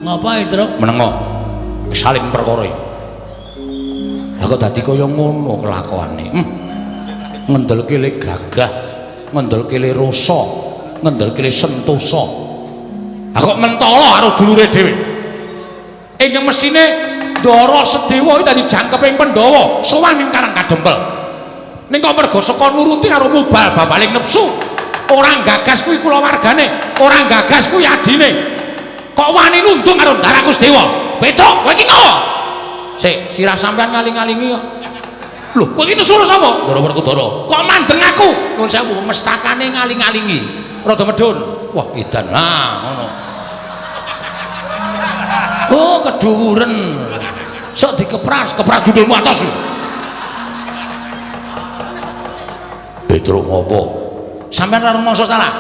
Ngapa, Truk? Menengo. Saling perkara iki. Lah kok dadi kaya ngono kelakuane? Ngendelke le gagah, ngendelke le rasa, ngendelke le sentosa. Lah kok mentala karo dulure dhewe. Ingkang mesthine Ndara Sedewa iki dadi jangkeping Pandhawa sowan ing Karang Kadempel. Ning kok merga saka nuruti karo mubal babaling nepsu, ora gagas kuwi kulawargane, ora gagas kuwi adine. Kok wani nundung karo Ndaraku Sedewa? Petruk, kowe iki ngopo? Sik, sirah sampean ngaling-alingi kok. Lho, kowe iki nesu sapa? Ndara Werkudara. Kok mandeng aku? Nuwun sewu, mestakane ngaling-alingi. Rada medhun. Wah, edan. Nah, ngono. Oh, keduwuren. Sok dikepras, kepras gundulmu atos. Petruk ngopo? Sampeyan ora rumangsa salah.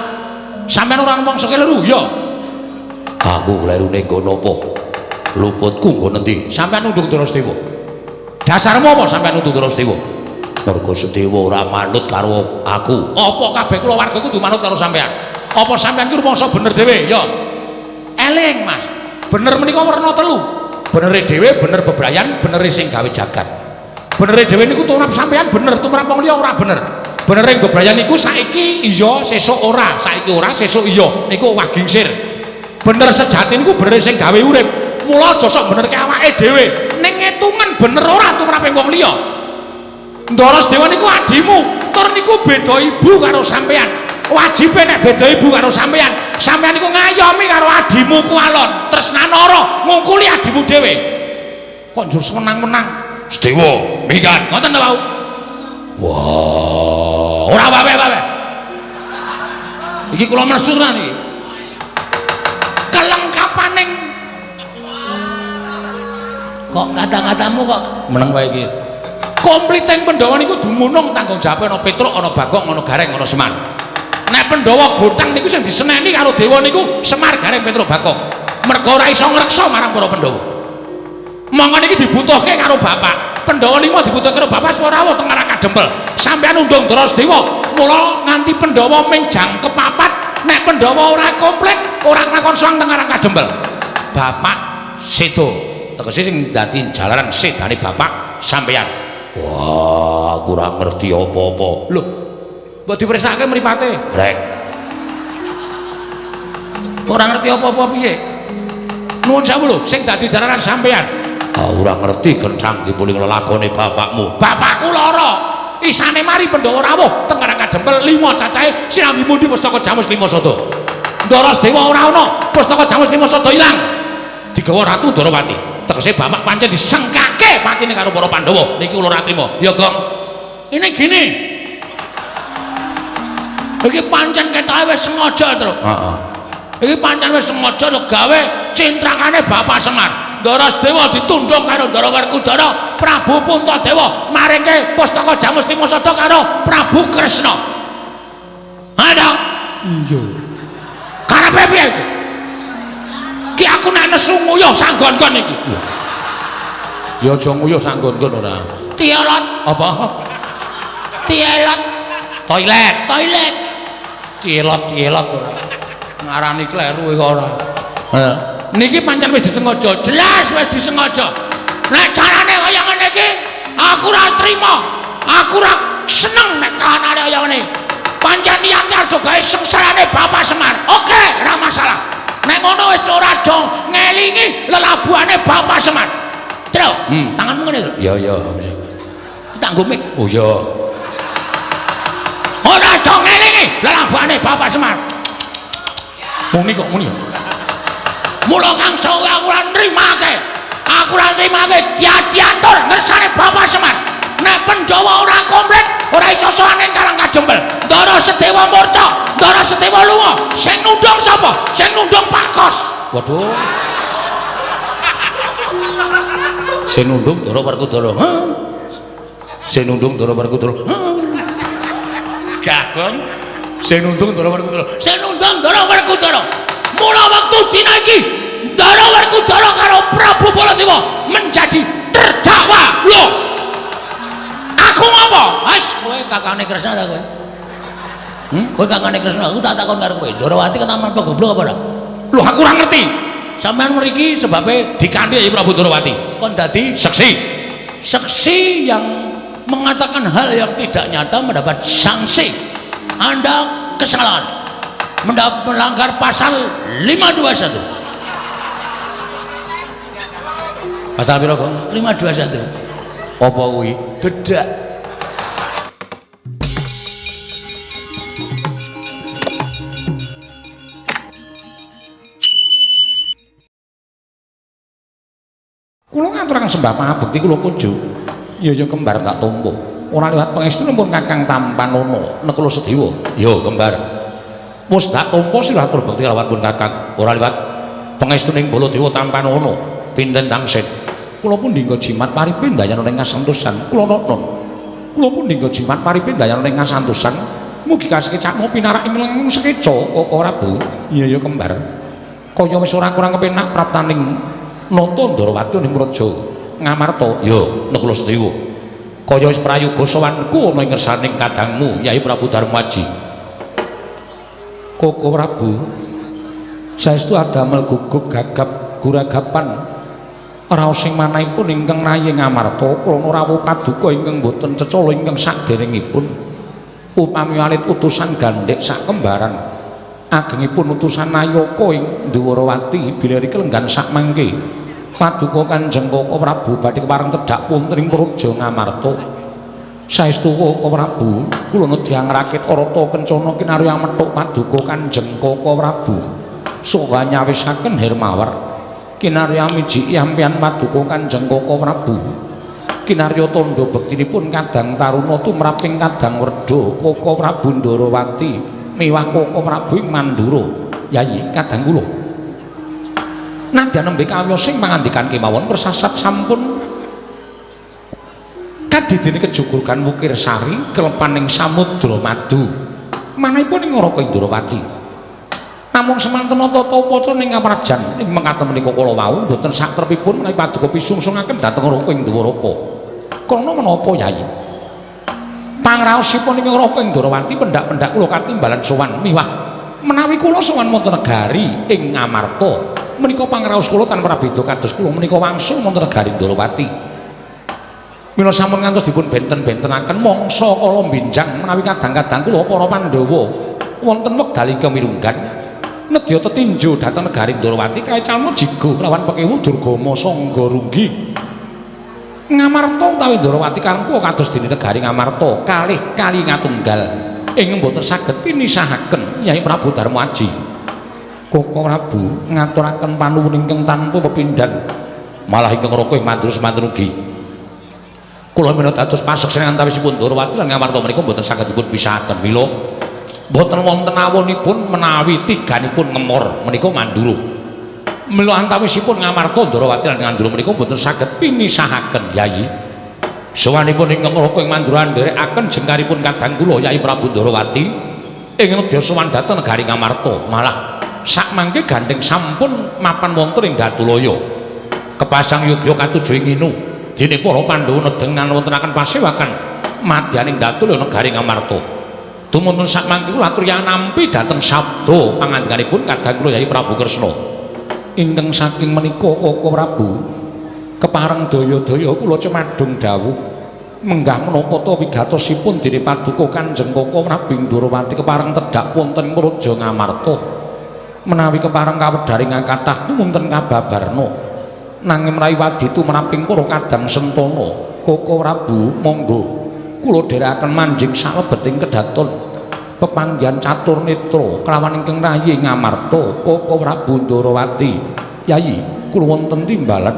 Sampeyan ora rumangsa keliru, ya. Aku klerune nggon apa? Luputku nggon endi? Sampeyan nundung Ndara Sedewa. Dasarmu apa sampeyan nundung Ndara Sedewa? Mergo Sedewa ora manut karo aku. Apa kabeh kulawarga kudu manut karo sampeyan? Apa sampeyan ki rumangsa bener dhewe? Ya. Eling, Mas. Bener menika werna telu. Benere dhewe, bener bebrayan, benere sing gawe jagat. Benere dhewe niku tumrap sampeyan bener, tumrap wong liya ora bener. Benere bebrayan niku saiki iya, sesuk ora, saiki ora, sesuk iya. Niku wah gingsir. Bener sejati niku benere sing gawe urip. Mula aja sok benerke awake dhewe. Ning ngetungan bener ora tumrape wong liya. Ndara Sedewa niku adimu, tur niku beda ibu karo sampeyan. Wajibe nek beda ibu karo sampeyan, sampeyan niku ngayomi karo adimu ku alon, tresnanara ngungkuli adimu dhewe. Kok njur seneng-menang? Sedewa, minggat. Ngoten ta, Pak? Wah, ora wae-wae. Iki kula mlesu tenan iki. Kelengkapaning Kok kata-katamu kok meneng wae iki. Kompliteng Pandhawa niku dumunung tanggung jawabe ana Petruk, ana Bagong, ana Gareng, ana Semar. Nek Pandhawa gotang niku sing diseneni karo dewa niku Semar, Gareng, Petruk, Bagong. Mergo ora iso ngreksa marang para Pandhawa. Mongko niki dibutuhke karo bapak. Pandhawa lima dibutuhke karo bapak supaya rawuh teng Karang Kadempel. Sampeyan undung Ndara Sedewa, mula nganti Pandhawa ming jangkep papat, nek Pandhawa ora komplit, ora kelakon sowan teng Karang Kadempel. Bapak sedo. Tegese sing dadi jalaran sedane bapak sampeyan. Wah, aku ora ngerti apa-apa. Lho, mbok dipersake mripate. Rek. Ora ngerti apa-apa piye? Nuwun sewu lho, sing dadi jalaran sampeyan. Ah, ora ngerti kencang ki puling lelakone bapakmu. Bapakku lara. Isane mari Pandhawa rawuh teng Karang Kadempel 5 cacahe sinambi mundi pustaka Jamus 5 Sada. Ndara Sedewa ora ana, pustaka Jamus 5 Sada ilang. Digawa Ratu Ndarawati. Tegese bapak pancen disengkake patine karo para Pandhawa. Niki kula ora trima. Ya, Gong. Ini gini. Iki pancen ketoke wis sengaja, Truk. Heeh. Iki pancen wis sengaja gawe cintrakane Bapak Semar. Ndara Sedewa ditundung karo Ndara Werkudara, Prabu Puntadewa maringke pustaka Jamus 5 Sada karo Prabu Kresna. Ada? Iya. Karepe piye iki? Ki aku nek nesu nguyuh sanggon-gon iki. Ya aja nguyuh sanggon-gon ora. Tielot. Apa? Tielot. Toilet. Toilet. Tielot-tielot ora. Ngarani kleru iki ora. Heeh. Niki pancen wis disengaja, jelas wis disengaja. Nek carane kaya ngene iki, aku ora trima. Aku ora seneng nek kahanane kaya ngene. Pancen niate arep gawe sengsarane Bapak Semar. Oke, ora masalah. Nek ngono wis ora do ngelingi lelabuhane Bapak Semar. Truk, tanganmu ngene, Truk. Ya ya. Tak nggo mik. Oh iya. Ora do ngelingi lelabuhane Bapak Semar. Muni kok muni. Mula kang sawe aku ora nrimake. Aku ora nrimake diatur ngersane Bapak Semar. Nek Pandhawa ora komplit, ora iso sowan ning Karang Kadempel. Ndara Sedewa murca, Ndara Sedewa lunga. Sing nundung sapa? Sing nundung Pak Kos. Waduh. Sing nundung Ndara Werkudara. Heh. Sing nundung Ndara Werkudara. Heh. Gagong. Sing nundung Ndara Werkudara. Sing nundung Ndara Werkudara. Mula wektu dina iki Ndara Werkudara karo Prabu Baladewa menjadi terdakwa. Lho. Aku ngopo? Wes kowe kakane Kresna ta kowe? Kowe kakane Kresna, aku tak takon karo kowe. Ndarawati ketaman apa goblok apa ora? Lho aku ora ngerti. Sampeyan mriki sebabe dikanthi Yayi Prabu Ndorowati. Kon dadi seksi. Seksi yang mengatakan hal yang tidak nyata mendapat sanksi. Anda kesalahan. Melanggar pasal 521. Pasal piro kok? 521. Apa kuwi? Dedak. Kula ngaturaken sembah pangabekti kula kunjuk. Ya ya kembar tak tampa. Ora liwat pangestunipun Kakang Tampanana Nekula Sedewa. Ya kembar. Wis tak tampa sira atur bekti kalawan pun Kakang. Ora liwat pangestuning Baladewa Tampanana. Pinten tangsen. Kula pun dinggo jimat paripe ndayana ing kasantosan. Kula nonon. Kula pun dinggo jimat paripe ndayana ing kasantosan. Mugi kasekecakmu pinarak ing lengang sekeca Koko Prabu. Iya ya kembar. Kaya wis ora kurang kepenak praptaning Nata Ndorowati ning Praja Ngamarta. Ya Nekula Sedewa. Kaya wis prayoga sowanku ana ing ngersaning kadangmu Yai Prabu Darmaji. Koko Prabu, saestu adamel gugup gagap guragapan raos sing manahipun ingkang rayi Ngamarta krana rawuh paduka ingkang boten cecala ingkang saderengipun upami alit utusan gandhek sakembaran agengipun utusan Nayaka ing Ndwarawati bilih kelenggan sakmangke paduka Kanjeng Koko Prabu badhe kepareng tedhak wonten ing Praja Ngamarta. Saestu Koko Prabu kula nedyang rakit arata kencana kinarya methuk paduka Kanjeng Koko Prabu saha nyawisaken Hermawar kinarya mijiki ampian paduka Kanjeng Koko Prabu kinarya tandha bektinipun kadang taruna tumraping kadang werda Koko Prabu Ndorowati miwah Koko Prabu ing Mandura. Yayi kadang kula nadyan nembe kawiyos sing pangandikan kemawon persasat sampun kadidene kejuguran Wukir Sari kelepaning samudra madu manahipun ing Raka Indrawati. Namung semanten tata upacara ing kaprajan ing mekaten menika kala wau boten satrepipun menawi paduka pisungsungaken dhateng Raka ing Dwaraka. Krana menapa Yayi? Pangraosipun ing Raka Indrawati pendak-pendak kula katimbalan sowan miwah menawi kula sowan wonten negari ing Ngamarta menika pangraos kula tanpa prabeda kados kula menika wangsul wonten negari Ndorowati. Mila sampun ngantos dipun benten-bentenaken mangsa kala benjang menawi kadang-kadang kula para Pandhawa wonten wekdal ingkang mirunggan nedya tetinju dhateng negari Ndorowati kaecalma jigo kelawan pekewu Durgama Sangga Runggi. Ngamarta utawi Ndorowati karengku kados dene negari Ngamarta kalih kali ngatunggal ing mboten saged pinisahaken Yai Prabu Darmaji. Koko Prabu ngaturaken panuwun ingkang tanpa pepindhan malah ingkang Raka ing Mandura semanten ugi. Kula menawi dados paseksen antawisipun Ndorowati lan Ngamarta menika mboten saged dipun pisahaken. Mila mboten wonten awonipun menawi tiganipun ngemor menika Mandura. Mila antawisipun Ngamarta Ndorowati lan Mandura menika mboten saged pinisahaken Yayi. Sowanipun ingkang Raka ing Mandura nderekaken jengkaripun kadang kula Yayi Prabu Ndorowati ing nedya sowan dhateng negari Ngamarta. Malah sakmangke gandheng sampun mapan wonten ing Datulaya. Kepasang yudya katuju ing inu dene para Pandhawa nedeng lan wontenaken pasewakan madyaning Datulaya negari Ngamarta. Dumunten sakmangke kula aturi nampi dhateng sabda pangandikanipun kadang kula Yayi Prabu Kresna. Ingkang saking menika Koko Prabu kepareng daya-daya kula cemadung dawuh menggah menapa ta wigatosipun dene paduka Kanjeng Koko Prabu Ndorowati kepareng tedhak wonten Praja Ngamarta. Menawi kepareng kawedharing kathah wonten kababarna nanging menawi waditu menaping para kadang sentana Koko Prabu monggo kula dherekaken manjing salebeting kedaton pepanggihan catur netra kelawan ingkang rayi Ngamarta Koko Prabu Ndorowati. Yayi kula wonten timbalan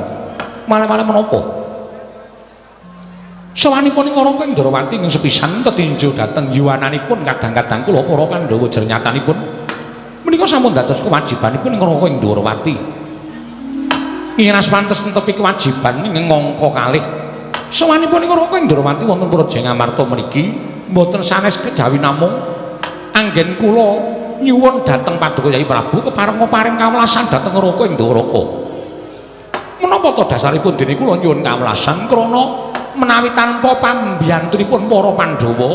malih-malih menapa sowanipun ing Raka Indrawati ing sepisan tetinju dhateng yuwananipun kadang-kadang kula para Pandhawa jernyatanipun menika sampun dados kewajibanipun ing Raka Indrawati. Ngiras pantes netepi kewajiban ing ngangka kalih. Sowanipun ing Raka Indrawati wonten Praja Ngamarta meniki mboten sanes kejawi namung anggen kula nyuwun dhateng paduka Yayi Prabu keparenga paring kawelasan dhateng Raka Indraka. Menapa to dasaripun dene kula nyuwun kawelasan krana menawi tanpa pambiyantunipun para Pandhawa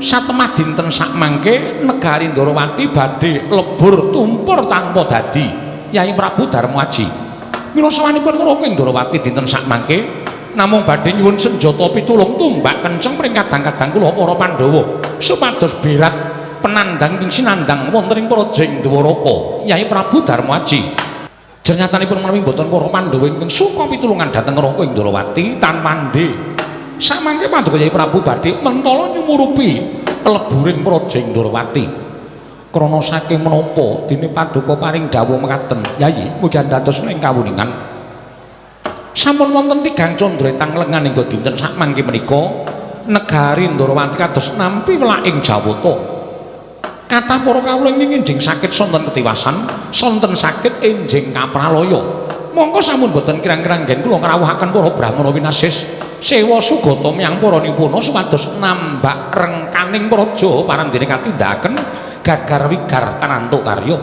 satemah dinten sakmangke negari Ndorowati badhe lebur tumpur tanpa dadi. Yai Prabu Darmaji. Mila sowanipun Raka ing Ndrawati dinten sakmangke namung badhe nyuwun senjata pitulung tumbak kenceng pring kadang-kadang kula para Pandhawa supados berat penandang ing sinandang wonten ing Praja ing Dwaraka. Yai Prabu Darmaji. Jernyatanipun menawi boten para Pandhawa ingkang suka pitulungan dhateng Raka ing Ndrawati tan mande. Samangke paduka Yai Prabu badhe mentala nyumurupi leburing Praja ing Ndrawati. Krana saking menapa dene paduka paring dawuh mekaten, Yayi, mugi dados ing kawuningan. Sampun wonten tigang candra tang lengan hingga dinten sakmangke menika negari Ndrawati kados nampi welaking Jawata. Kathah para kawula ing enjing sakit sonten ketiwasan, sonten sakit enjing kapralaya. Mongko sampun boten kirang-kirang nggen kula ngrawuhaken para brahmana winasis sewa sugata miyang para nipuna supados nambak rengkaning praja parandene katindakaken gagar wigar tanantuk karya.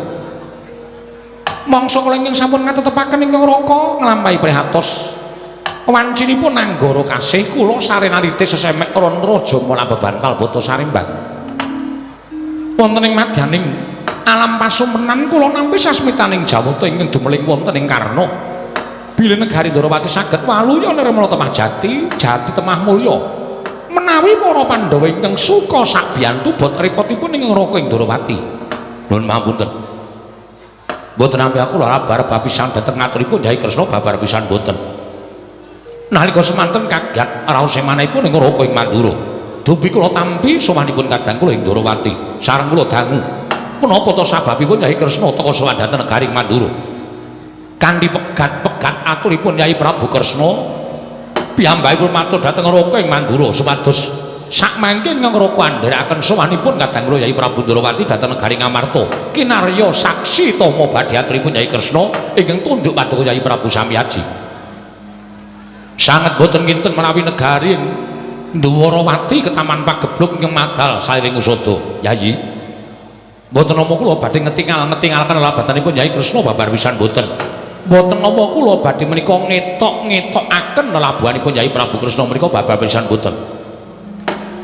Mangsa kula ingkang sampun ngatetepaken ingkang raka nglampahi prihatos wancinipun anggara kasih kula sarenalite sesemek ron raja mula bebantal bata sarimbang. Wonten ing madyaning alam pasumenan kula nampi sasmitaning Jawata ingkang dumeling wonten ing Karna. Bilih negari Ndrawati saged waluya nirmala temah jati, jati temah mulya. Menawi para Pandhawa ingkang suka sabiyantu bot repotipun ing Raka ing Ndrawati. Nuwun pangapunten. Mboten nampi aku lara bar pisan dhateng ngaturipun Yai Kresna babar pisan mboten. Nalika semanten kaget raos emanipun ing Raka ing Mandura. Dupi kula tampi sowanipun kadang kula ing Ndrawati. Sareng kula dangu. Menapa ta sababipun Yai Kresna teka sowan dhateng negari Mandura? Kanthi pegat-pegat aturipun Yai Prabu Kresna piyambakipun matur dhateng Raka ing Mandura supados sakmangke ingkang Raka andherekaken sowanipun kadang kula Yai Prabu Ndrawati dhateng negari Ngamarta. Kinarya saksi tama badhe aturipun Yai Kresna ingkang tunduk paduka Yai Prabu Samyaji. Sanget boten kinten menawi negari Ndwarawati ketaman pageblug ingkang madal sairing usada. Yayi, mboten napa kula badhe ngetingal-ngetingalaken lelabatanipun Yai Kresna babar pisan mboten. Mboten napa kula badhe menika ngetok-ngetokaken lelabuhanipun Yai Prabu Kresna menika babar pisan mboten.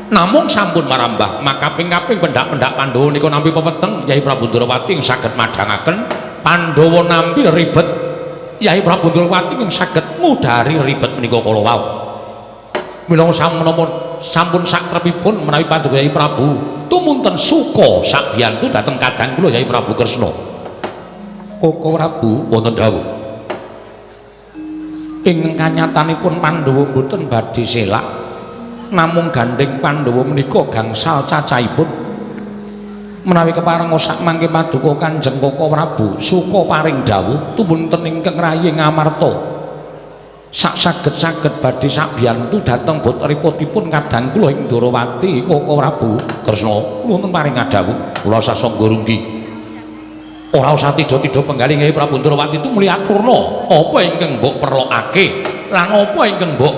Namung sampun marambah makaping-kaping pendak-pendak Pandhawa nika nampi pepeteng Yai Prabu Ndrawati ing saged madhangaken Pandhawa nampi ribet Yai Prabu Ndrawati ing saged ngudari ribet menika kala wau. Mila sampun sakrepipun menawi paduka Yai Prabu tumunten suka sabiyantu dhateng kadang kula Yai Prabu Kresna. Koko Prabu wonten dawuh. Ing kanyatanipun Pandhawa mboten badhe selak, namung gandheng Pandhawa menika gangsal cacahipun. Menawi kepareng sakmangke paduka Kanjeng Koko Prabu suka paring dawuh tumunten ingkang rayi Ngamarta. Sak saged-saged badhe sabiyantu dhateng botripotipun kadang kula ing Ndrawati Koko Prabu Kresna wonten paring dawuh. Kula sasangga runggi. Ora usah tidha-tidha penggalih Yai Prabu Ndrawati tumuli aturna apa ingkang mbok perlokake lan apa ingkang mbok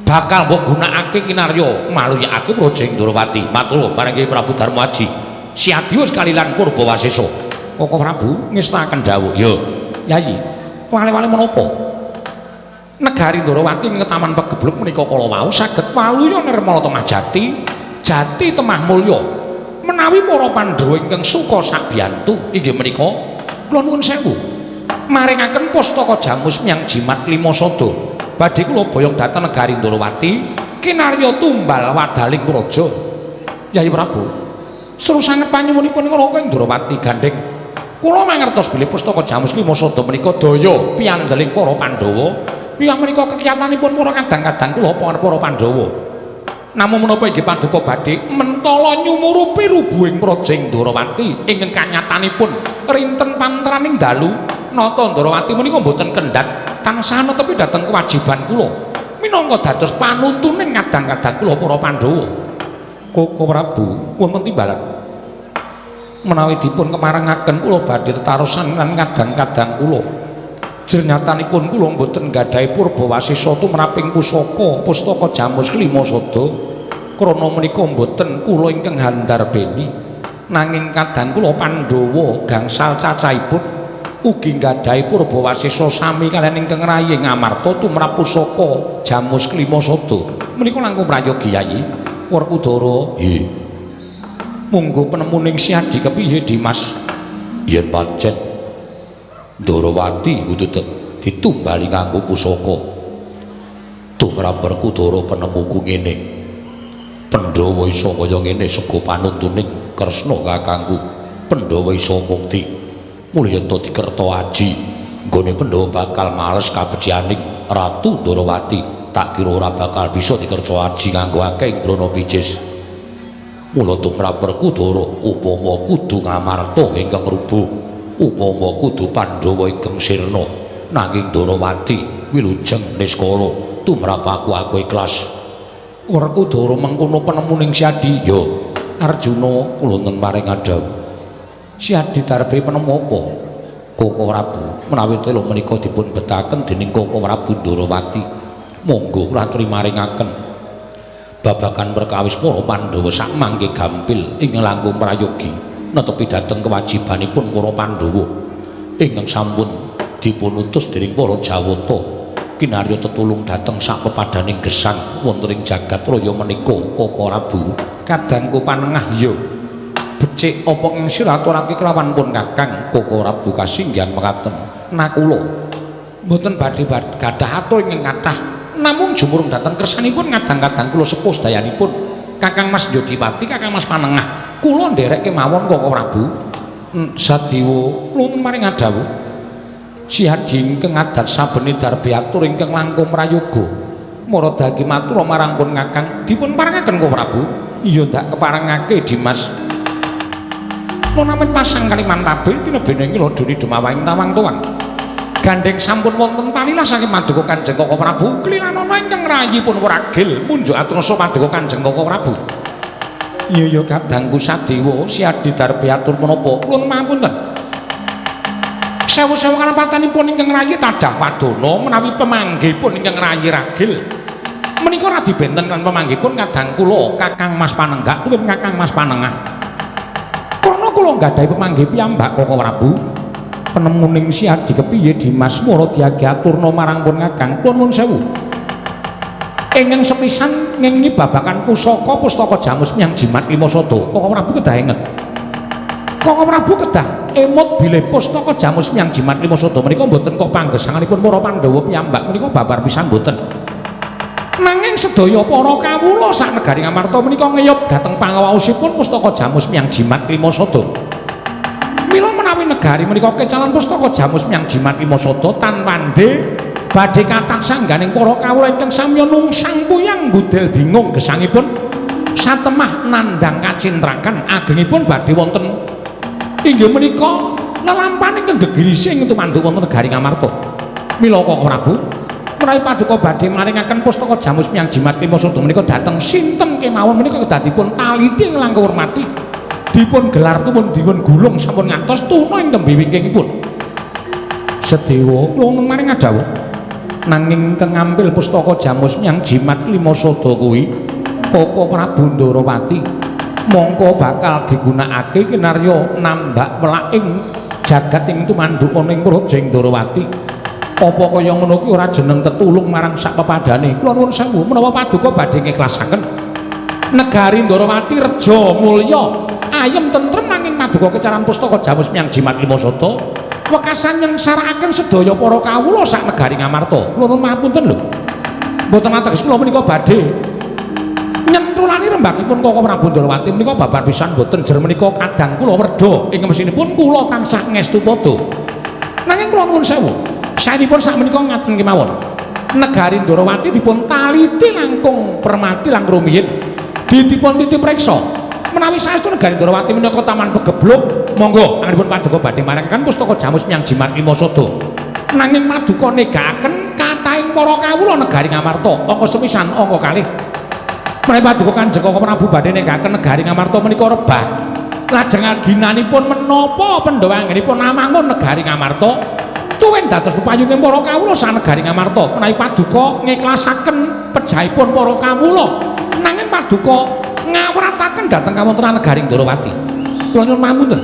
bakal mbok gunakake kinarya maluyakake Praja ing Ndrawati. Matur marang Kyai Prabu Darmaji. Siadiwus kalilan Purbawasesa. Koko Prabu ngestakaken dawuh. Ya, Yayi, wale-wale menapa? Negari Ndrawati ing taman pageblug menika kala wau saged waluya nirmala temah jati, jati temah mulya. Menawi para Pandhawa ingkang suka sabiyantu inggih menika kula nuwun sewu maringaken pustaka jamus miyang jimat lima sada. Badhe kula boyong dhateng negari Ndrawati kinarya tumbal wadaling praja. Yayi Prabu, seru sanget panyuwunipun Raka ing Ndrawati gandheng kula mangertos bilih pustaka jamus lima sada menika daya piyandeling para Pandhawa. Piyambak menika kekiyatanipun para kadang-kadang kula para Pandhawa. Namung menapa inggih paduka badhe mentala nyumurupi rubuhing praja ing Ndrawati ingkang kanyatanipun rinten panteraning dalu nata Ndrawati menika mboten kendhat tansah netepi dhateng kewajiban kula minangka dados panuntuning kadang-kadang kula para Pandhawa. Koko Prabu wonten timbalan menawi dipun kemarengaken kula badhe tetarosan lan kadang-kadang kula. Jernyatanipun kula mboten nggadahi purbawasesa tumraping pusaka pustaka jamus klima sada krana menika mboten kula ingkang handarbeni nanging kadang kula Pandhawa gangsal cacahipun ugi nggadahi purbawasesa sami kaliyan ingkang rayi Ngamarta tumrap pusaka jamus klima sada menika langkung prayogi Yayi Werkudara. Nggih. Monggo penemuning Siadi kepiye Dimas? Yen pancen Ndorowati kudu ditumbali nganggo pusaka. Tumrap Werkudara penemuku ngene. Pandhawa iso kaya ngene sega panuntuning Kresna kakangku. Pandhawa iso mukti. Mulih yen to dikerta aji, nggone Pandhawa bakal males kabecikaning Ratu Ndorowati. Tak kira ora bakal bisa dikerta aji nganggo akeh ing Brana Picis. Mula tumrap Werkudara upama kudu ngamarta ingkang rubuh, upama kudu Pandhawa ingkang sirna, nanging Ndorowati wilujeng niskala tumrap aku ikhlas. Werkudara mengkono penemuning Siadi. Ya, Arjuna kula wonten paring adhawuh. Siadi darbe penemu apa? Koko Prabu, menawi telu menika dipun betaken dening Koko Prabu Ndorowati. Monggo kula aturi maringaken babagan perkawis para Pandhawa sak mangke gampil ingkang langkung prayogi netepi dhateng kewajibanipun para Pandhawa ingkang sampun dipun utus dening para Jawata kinarya tetulung dhateng sak pepadaning gesang wonten ing jagat raya menika. Koko Prabu, kadangku panengah ya becik apa ing sira aturake kelawan pun Kakang. Koko Prabu kasinggihan mekaten. Nakula mboten badhe gadah atur ingkang kathah, namung jumurung dhateng kersanipun kadang-kadang kula sepuh sedayanipun Kakang Mas Jodipati, Kakang Mas Panengah, kula nderek kemawon Koko Prabu. Sadiwa kula maring adhawuh. Siadi ingkang adat sabene darbe atur ingkang langkung prayoga maradagi matur marang pun Kakang dipun parengaken Koko Prabu. Iya ndak keparengake Dimas. Nunamen pasang Kalimantabe tinebene ngilodoni dumawaing tawang tuwang. Gandeng sampun wonten palilah saking paduka Kanjeng Koko Prabu klilanana ingkang rayipun wragil munjuk atrasa paduka Kanjeng Koko Prabu. Iya ya kadangku Sadewa Siadi darbe atur menapa kula mapunten. Sewu-sewu kalepatanipun ingkang rayi tadah padana menawi pemanggihipun ingkang rayi ragil menika radi benten lan pemanggihipun kadang kula Kakang Mas Panenggak tuwin Kakang Mas Panengah. Karena kula nggadahi pemanggih piyambak Koko Prabu. Penemuning Siadi kepiye Dimas mara diagi aturna marang pun Kakang. Kula nuwun sewu. Ingkang sepisan ngengi babagan pusaka pustaka Jamus Miang Jimat Lima Sada. Koko Prabu kedah inget. Koko Prabu kedah emut bilih pustaka Jamus Miang Jimat Lima Sada menika mboten kok panggesanganipun para Pandhawa piyambak menika babar pisan mboten. Nanging sedaya para kawula sak negari Ngamarta menika ngeyup dhateng pangawaosipun pustaka Jamus Miang Jimat Lima Sada. Mila menawi negari menika kecalan pustaka Jamus Miang Jimat Lima Sada tan wande badhe kathah sangganing para kawula ingkang samya nungsang puyang gudel bingung gesangipun satemah nandhang kacintrakan agengipun badhe wonten inggih menika lelampahan ingkang gegirisi ing tumanduk wonten negari Ngamarta. Mila Koko Prabu menawi paduka badhe maringaken pustaka Jamus Miang Jimat Lima Sada menika dhateng sinten kemawon menika kedah dipun taliti ing langkung hormati dipun gelar tuwun dipun gulung sampun ngantos tuna ing tembe wingkingipun. Sedewa kula maring adhawuh nanging ingkang ngampil pustaka Jamus Miang Jimat Lima Sada kuwi Koko Prabu Ndorowati mongko bakal digunakake kinarya nambak welaking jagat ing tumanduk ana ing Praja Ndorowati. Apa kaya ngono kuwi ora jeneng tetulung marang sak pepadane? Kula nuwun sewu menawa paduka badhe ngiklasaken negari Ndorowati reja mulya ayem tentrem nanging paduka kecaran pustaka Jamus Miang Jimat Lima Sada wekasan nyengsarakaken sedaya para kawula sak negari Ngamarta. Kula nuwun mapunten lho. Mboten ateges kula menika badhe nyentulani rembakipun Koko Prabu Ndorowati menika babar pisan mboten jer menika kadang kula werda ing mesinipun kula tansah ngestu padha. Nanging kula nuwun sewu, saenipun sak menika ngaten kemawon. Negari Ndorowati dipun taliti langkung permati langkung rumiyin. Dipun titip preksa. Menawi saestu negari Ndorowati menika taman pegebluk, monggo anggenipun paduka badhe maringaken pustaka Jamus Miang Jimat Lima Sada. Nanging paduka negakaken kathahing para kawula negari Ngamarta, angka sepisan angka kalih. Menawi paduka Kanjeng Koko Prabu badhe negaken negari Ngamarta menika rebah. Lajeng aginanipun menapa Pandhawa anggenipun amangun negari Ngamarta tuwin dados pepayunge para kawula sak negari Ngamarta. Menawi paduka ngiklasaken pejahipun para kawula, nanging paduka ngawrataken dhateng kawontenan negari Ndorowati. Kula nyuwun pamunten.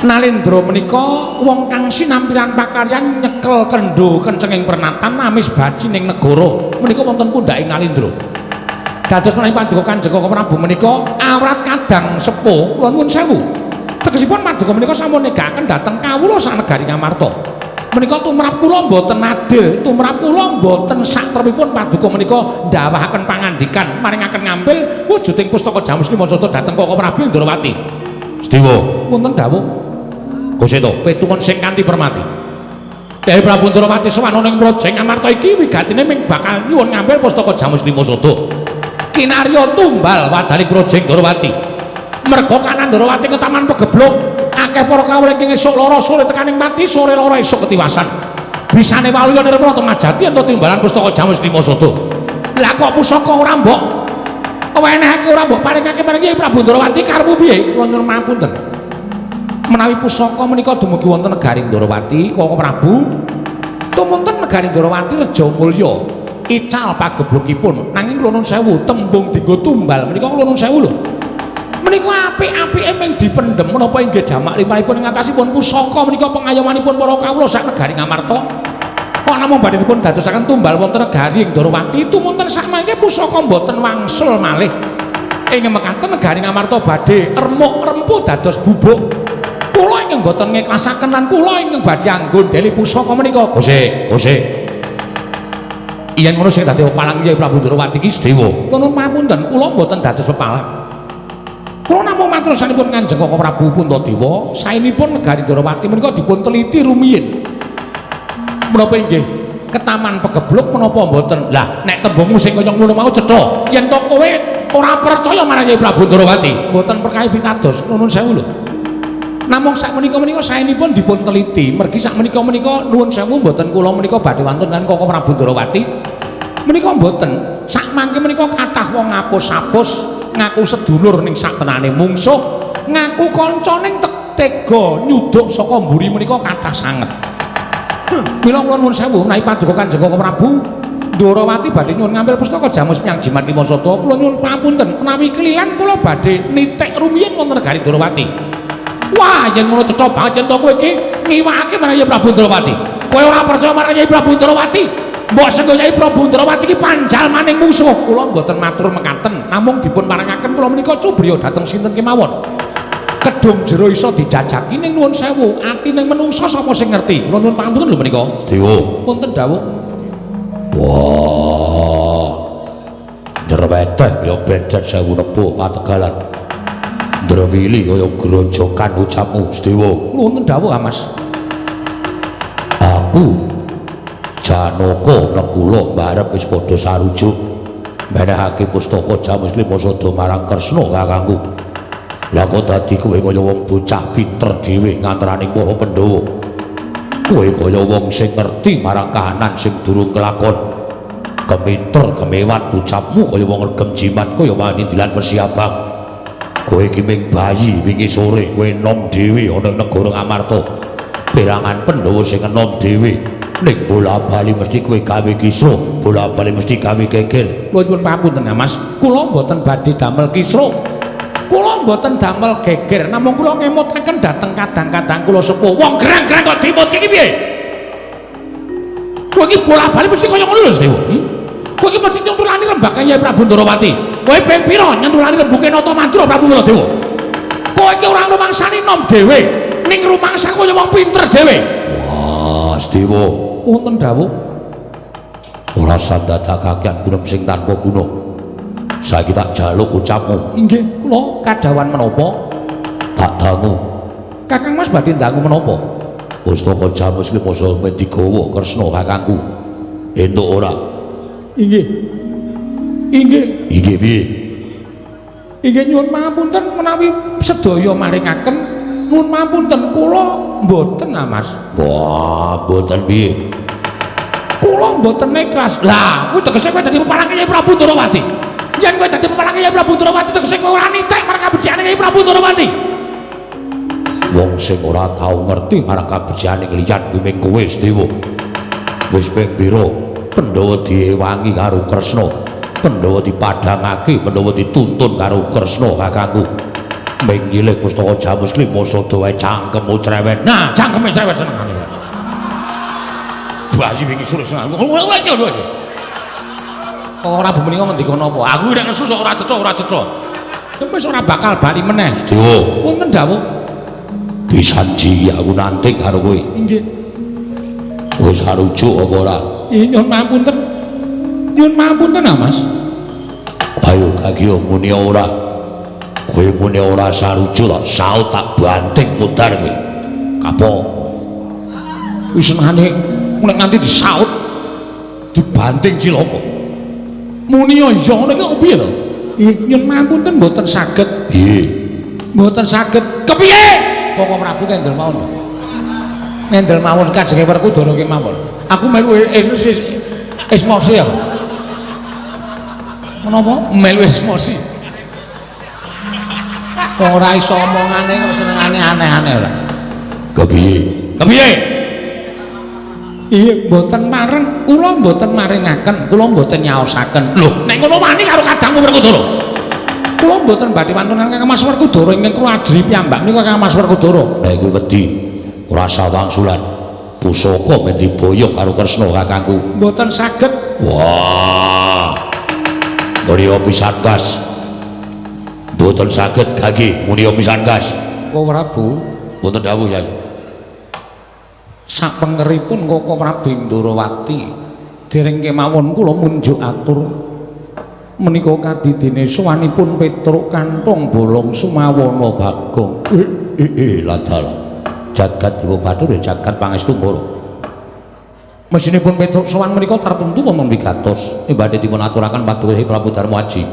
Nalendra menika wong kang sinampiran pakaryan nyekel kendho kencenging pernatan amis baci ning negara menika wonten pundhaking Nalendra. Dados menawi paduka Kanjeng Koko Prabu menika awrat kadang sepuh, kula nuwun sewu. Tegesipun paduka menika sampun negaken dhateng kawula sak negari Ngamarta. Menika tumrap kula mboten adil, tumrap kula mboten satrepipun paduka menika ndawahaken pangandikan maringaken ngampil wujuding pustaka Jamus Lima Sada dhateng Koko Prabu Ndrawati. Sediwa, wonten dawuh. Guseta, pitungan sing kanthi permati. Kyai Prabu Ndrawati sowan ing Praja Ngamarta iki wigatine ming bakal nyuwun ngampil pustaka Jamus Lima Sada. Kinarya tumbal wadaning Praja Ndrawati. Merga kanan Ndrawati ketaman pegebluk, akeh para kawula ingkang esuk lara sore tekaning mati, sore lara esuk ketiwasan. Bisane waluya nirmala temajati ento timbalan pustaka Jamus Lima Sada. Lah kok pusaka ora mbok wenehake, ora mbok paringake marang Kyai Prabu Ndrawati karepmu piye? Kula nyuwun pangapunten. Menawi pusaka menika dumugi wonten negari Ndrawati, Koko Prabu, tumunten negari Ndrawati reja mulya ical pageblukipun. Nanging kula nuwun sewu, tembung dinggo tumbal menika kula nuwun sewu lho. Menika apik-apike ming dipendhem menapa inggih jamak limrahipun ing atasipun pusaka menika pengayomanipun para kawula sak negari Ngamarta. Kok namung badhe dipun dadosaken tumbal wonten negari Ndrawati, tumunten sakmangke pusaka mboten wangsul malih. Ing mekaten negari Ngamarta badhe remuk rempuh dados bubuk. Kula ingkang boten ngiklasaken lan kula ingkang badhe anggondheli pusaka menika. Gose, gose. Yen ngono sing dadi pepalang Kyai Prabu Ndrawati iki Sedewa. Kula nuwun pangapunten, kula mboten dados pepalang. Kula namung matur sanipun Kanjeng Koko Prabu Puntadewa, saenipun negari Ndrawati menika dipun teliti rumiyin. Menapa inggih ketaman pegebluk menapa mboten? Lah nek tembungmu sing kaya ngono mau cetha, yen to kowe ora percaya marang Kyai Prabu Ndrawati, mboten perkawis pitados. Nuwun sewu lho. Namung sakmenika menika saenipun dipun teliti, mergi sakmenika menika nuwun sewu mboten kula menika badhe wantun kan Koko Prabu Ndrawati. Menika mboten, sakmangke menika kathah wong ngapus-apus, ngaku sedulur ning saktenane mungsuh, ngaku kanca ning tega nyuduk saka mburi menika kathah sanget. Mila kula nuwun sewu menawi paduka Kanjeng Koko Prabu Ndrawati badhe nyuwun ngampil pustaka Jamus Miang Jimat Lima Sada, kula nyuwun pangapunten menawi kelilan kula badhe nitik rumiyin wonten negari Ndrawati. Wah, yen ngono cetha banget yen to kowe iki ngiwakake marang Kyai Prabu Ndrawati. Kowe ora percaya marang Kyai Prabu Ndrawati? Mbok senggo Kyai Prabu Ndrawati iki panjalmaning mungsuh. Kula mboten matur mekaten, namung dipun parengaken kula menika cubriya dhateng sinten kemawon. Kedung jero iso dijajaki ning nuwun sewu, atine menungsa sapa sing ngerti? Kula nyuwun pangapunten lho menika. Sedewa. Wonten dawuh. Wah. Njerweteh ya becet sewu nepuh pategalan. Ndrewili kaya grojokan ucapmu, Sedewa. Wonten dawuh, Mas. Aku Janaka Nekula mbarep wis padha sarujuk menehake pustaka Jamus Lima Sada marang Kresna kakangku. Lah kok dadi kowe kaya wong bocah pinter dhewe ngantarane para Pandhawa. Kowe kaya wong sing ngerti marang kahanan sing durung kelakon. Keminter kemewat ucapmu kaya wong regem jimat kaya wani dilan wesi abang. Kowe iki ming bayi wingi sore kowe enom dhewe ana ing negara Ngamarta. Perangan Pandhawa sing enom dhewe ning bola-bali mesti kowe gawe kisruh, bola-bali mesti gawe geger. Kula nyuwun pangapunten, Mas. Kula mboten badhe damel kisruh. Kula mboten damel geger, namung kula ngemutaken dhateng kadang-kadang kula sepuh. Wong gerang-gerang kok dimutke iki piye? Kowe iki bola-bali mesti kaya ngono lho, Sedewa. Kowe iki mesti nyentulani rembakane Kyai Prabu Ndrawati. Kowe ping pira nyentulani rembuke Nata Mandura Prabu Baladewa? Kowe iki ora rumangsani nom dhewe, ning rumangsa kaya wong pinter dhewe. Wah, Sedewa. Wonten dawuh. Ora sandadakaken gunem sing tanpa guna. Saiki tak jaluk ucapmu. Inggih, kula kadhawan menapa? Tak dangu. Kakang Mas badhe dangu menapa? Pustaka Jamus Lima Sada men digawa Kresna kakangku. Entuk ora? Inggih. Inggih. Inggih piye? Inggih nyuwun pangapunten menawi sedaya maringaken nyuwun pangapunten kula mboten ah Mas. Wah, mboten piye? Kula mboten ikhlas. Lah, kuwi tegese kowe dadi pepalang Kyai Prabu Ndrawati. Yen kowe dadi pepalang Kyai Prabu Ndrawati tegese kowe ora nitik marang kabecikane Kyai Prabu Ndrawati. Wong sing ora tau ngerti marang kabecikane liyan kuwi ming kowe, Sedewa. Wis ping pira Pandhawa diewangi karo Kresna, Pandhawa dipadhangake, Pandhawa dituntun karo Kresna kakangku. Ming nyilih pustaka Jamus Lima Sada wae cangkemmu cerewet. Nah, cangkeme cerewet senengane. Bayi wingi sore seneng. Ora bu menika ngendika napa? Aku nek nesu sok ora cetha, ora cetha. Wis ora bakal bali meneh. Sedewa. Wonten dawuh. Disanji aku nanting karo kowe. Inggih. Wis sarujuk apa ora? Nyuwun pangapunten. Nyuwun pangapunten ah, Mas. Ayo kaki muni ora. Kowe muni ora sarujuk tak saut tak banting putar kowe. Kapok. Wis senengane nek nganti disaut dibanting cilaka. Muni iya ngono iki kok piye to? Nyuwun pangapunten mboten saged. Piye? Mboten saged. Kepiye? Koko Prabu kendel mawon to. Kendel mawon kajenge Werkudara kemawon. Aku melu esmosi ya. Menapa? Melu esmosi. Ora iso omongane kok senengane aneh-aneh ora. Kepiye? Kepiye? Iya, mboten mareng, kula mboten maringaken, kula mboten nyaosaken. Lho, nek ngono wani karo kadangmu Werkudara. Kula mboten badhe wantunan Kakang Mas Werkudara ingkang kula ajri piyambak menika Kakang Mas Werkudara. Nek kuwi wedi ora sawangsulan. Pusaka men diboyong karo Kresna kakangku. Mboten saged. Wah. Muni pisan kas. Mboten saged kaki muni pisan kas. Koko Prabu, Wonten dawuh ya. Sapengeripun Koko Prabu Ndorowati dereng kemawon kula munjuk atur menika kadidene sowanipun Petruk Kanthong Bolong Sumawana Bagong. Ladal. Jagat Dewa Bathara jagat pangestu Ngoro. Mesinipun Petruk sowan menika tartemtu wonten wigatos badhe dipun aturaken paduka Prabu Darmaji.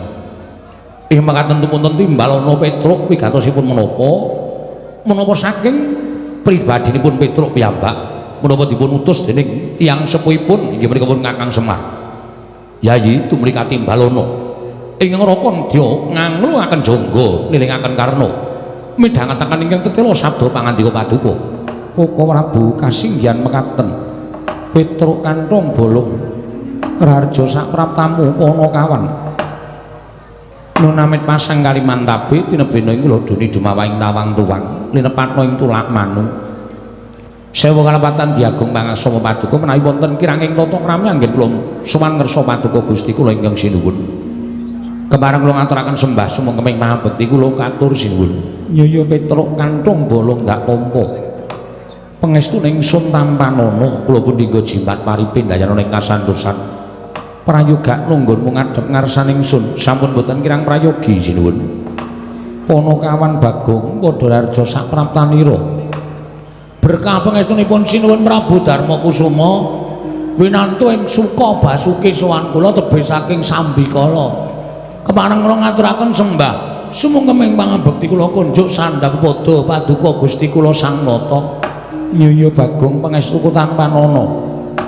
Ing mekaten wonten timbalana Petruk wigatosipun menapa? Menapa saking pribadinipun Petruk piyambak menapa dipun utus dening tiyang sepuhipun inggih menika pun Kakang Semar. Yayi tumrih katimbalana ing neraka nedya ngangluaken jangga nilingaken karna midhangetaken ingkang tetela sabda pangandika paduka. Koko Prabu kasinggihan mekaten Petruk Kanthong Bolong raharja sapraptamu Panakawan nunamit pasang kalimantabe tinebena ing lodoni dumawahing tawang tuwang linepatna ing tulak manu sewu kalepatan diagung pangasama paduka menawi wonten kiranging tata krami anggen kula sowan ngersa paduka Gusti kula ingkang sinuwun. Kepareng kula ngaturaken sembah sumangga ing mahabekti kula katur sinuwun. Nyaya Petruk Kanthong Bolong ndak tampa pangestune ingsun tampanana kula pun dinggo jimat paripe ndayana ing kasantosan prayoga nunggonmu ngadhep ngarsane ingsun sampun boten kirang prayogi sinuwun. Panakawan Bagong padha raharja sapraptanira berkah pangestunipun sinuwun Prabu Darma Kusuma winantu ing suka basuki sowan kula tebih saking sambikala. Kepareng kula ngaturaken sembah sumangga ing pangabekti kula kunjuk sandhap padha paduka Gusti kula Sang Nata. Nyaya Bagong pangestuku tampanana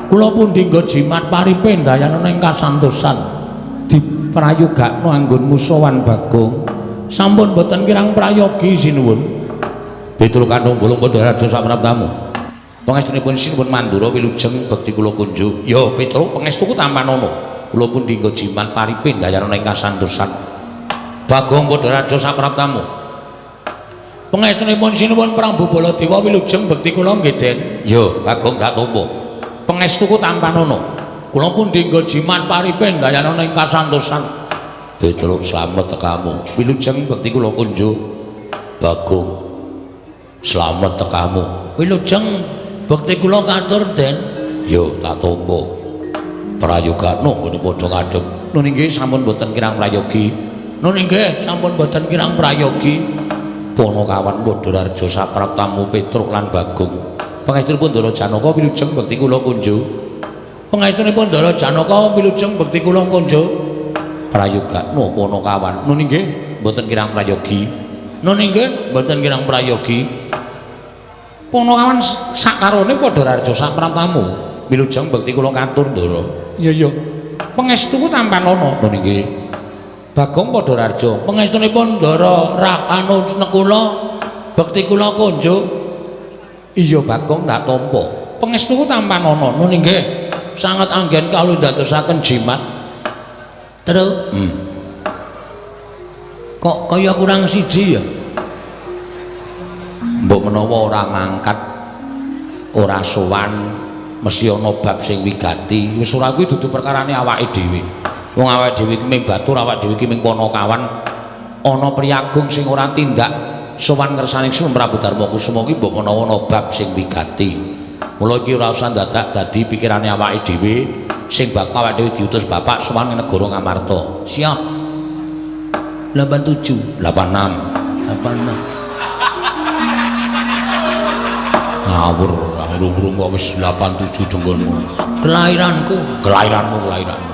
kula pun dinggo jimat paripe ndayana ing kasantosan diprayogakno anggonmu sowan Bagong sampun boten kirang prayogi sinuwun. Petruk Kanthong Bolong padha raharja sapraptamu. Pangestunipun sinuwun Mandura wilujeng bekti kula kunjuk. Ya Petruk pangestuku tampanana kula pun dinggo jimat paripe ndayana ing kasantosan. Bagong padha raharja sapraptamu. Pangestunipun sinuwun Prabu Baladewa wilujeng bekti kula nggih Den. Ya Bagong ndak tampa. Pangestuku tampanana kula pun dinggo jimat paripe ndayana ing kasantosan. Petruk slamet tekamu. Wilujeng bekti kula kunjuk. Bagong slamet tekamu. Wilujeng bekti kula katur Den. Ya tak tampa. Prayogana nggone padha ngadhep. Nun inggih sampun boten kirang prayogi. Nun inggih sampun boten kirang prayogi. Panakawan padha raharja sapraptamu Petruk lan Bagong. Pangestunipun Ndara Janaka wilujeng bekti kula kunjuk. Pangestunipun Ndara Janaka wilujeng bekti kula kunjuk. Prayogana Panakawan. Nun inggih mboten kirang prayogi. Nun inggih mboten kirang prayogi. Panakawan sakarone padha raharja sapraptamu. Wilujeng bekti kula katur Ndara. Iya iya. Pangestuku tampanana. Nun inggih. Bagong padha raharja. Pangestunipun Ndara Anu Nekula bekti kula kunjuk. Iya Bagong ndak tampa. Pangestuku tampanana. Nun inggih sanget anggen kawula ndadosaken jimat. Terus kok kaya kurang siji ya? Mbok menawa ora mangkat ora sowan mesti ana bab sing wigati. Wis ora kuwi dudu perkarane awake dhewe. Wong awake dhewe iki ming batur, awake dhewe iki ming panakawan. Ana priyagung sing ora tindak Sowan ngersane Sunan Prabu Darma Kusuma ki mbok menawa ana bab sing wigati. Mula iki ora usah dadak dadi pikirane awake dhewe sing bakal awake dhewe diutus bapak sowan ing negara Ngamarta. Siap. 87 86 86. Ngawur, ngrung-ngrung kok wis 87 dengkulmu. Kelahiranku, kelahiranmu, kelahiranmu.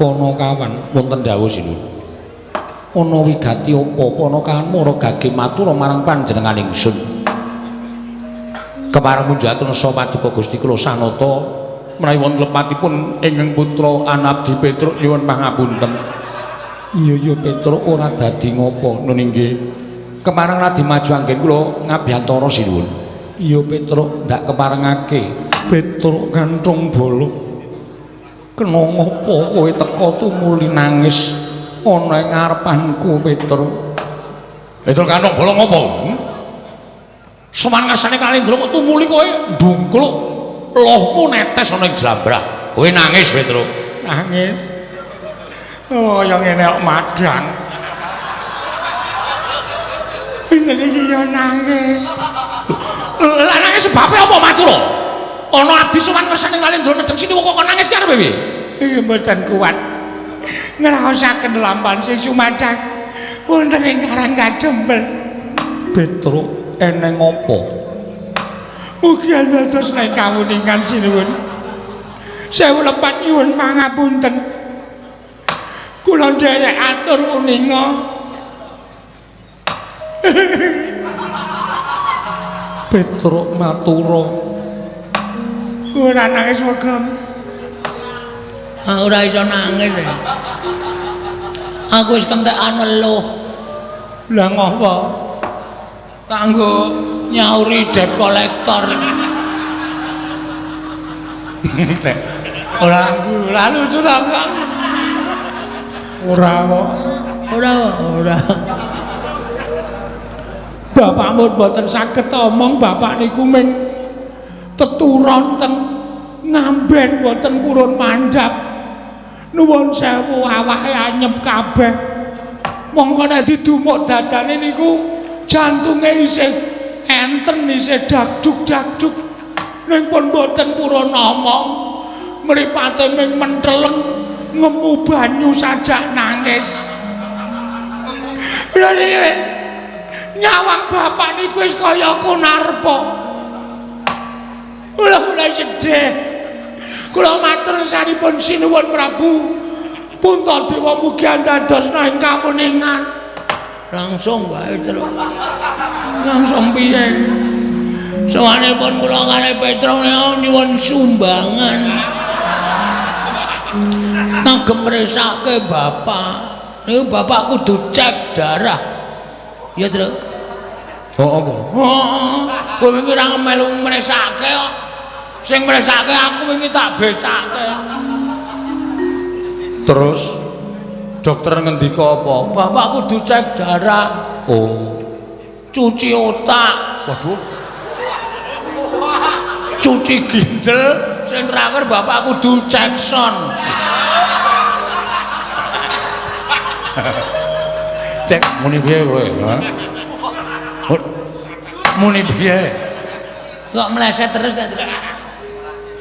Panakawan wonten dawuh sinuwun. Ana wigati apa Panakawan mara gage matur marang panjenengan ingsun. Kepareng munjatur nesa paduka Gusti kula sanata menawi wonten lepatipun ingkang putra Anabdi Petruk nyuwun pangapunten. Iya iya Petruk ora dadi ngopo nun inggih. Kepareng radi maju anggen kula ngabiyantara sinuwun. Iya Petruk ndak keparengake. Petruk kanthong bolo. Kena ngopo kowe teka tumuli nangis ana ing ngarepanku Petruk. Petruk kanthong bolo ngopo? Sowan ngersane Kalendra kok tumuli kowe ndungkluk lohmu netes ana ing jlambrah. Kowe nangis Petruk. Nangis. Oh ya ngene kok madang. Ngene iki ya nangis. Lah nangis sebabe apa matura? Ana abdi sowan ngersane Kalendra nedheng sini kok nangis ki arep piye? Iki mboten kuat. Ngraosaken lampahan sing sumadhang wonten ing Karang Kadempel. Petruk eneng apa? Mugi dados nek kawuningan sinuwun. Sewu lepat nyuwun pangapunten. Kula nderek atur uninga. Petruk matura. Ora nangis wegem. Aku ora iso nangis. Aku wis kentekan ngeluh. Lah ngopo? Kanggo nyauri debt collector. Ora ora lucu ta. Ora kok. Ora ora. Bapakmu mboten saged omong, bapak niku ming teturon teng ngamben mboten purun mandhap. Nuwun sewu awake anyep kabeh. Mongko nek didumuk dadane niku jantunge isih enten isih dagduk-dagduk. Ning pun mboten purun omong. Mripate ming menteleng ngemu banyu sajak nangis. Lha nyawang bapak niku wis kaya kunarpa. Kula kula sedih. Kula matur sanipun sinuwun Prabu. Puntadewa mugi andadosna ing kawuningan. Langsung wae terus. Langsung piye? Sowanipun kula kalih Petruk nyuwun sumbangan. Kagem mresake bapak. Niku bapak kudu cek darah. Ya, Truk. Oh, apa? Heeh. Kowe wingi ora melu mresake kok. Sing mresake aku wingi tak becake. Terus dokter ngendika apa? Bapak kudu cek darah. Oh. Cuci otak. Waduh. Cuci ginjal, sing terakhir bapak kudu cek sound. Cek muni piye kowe? Muni piye? Kok meleset terus ta?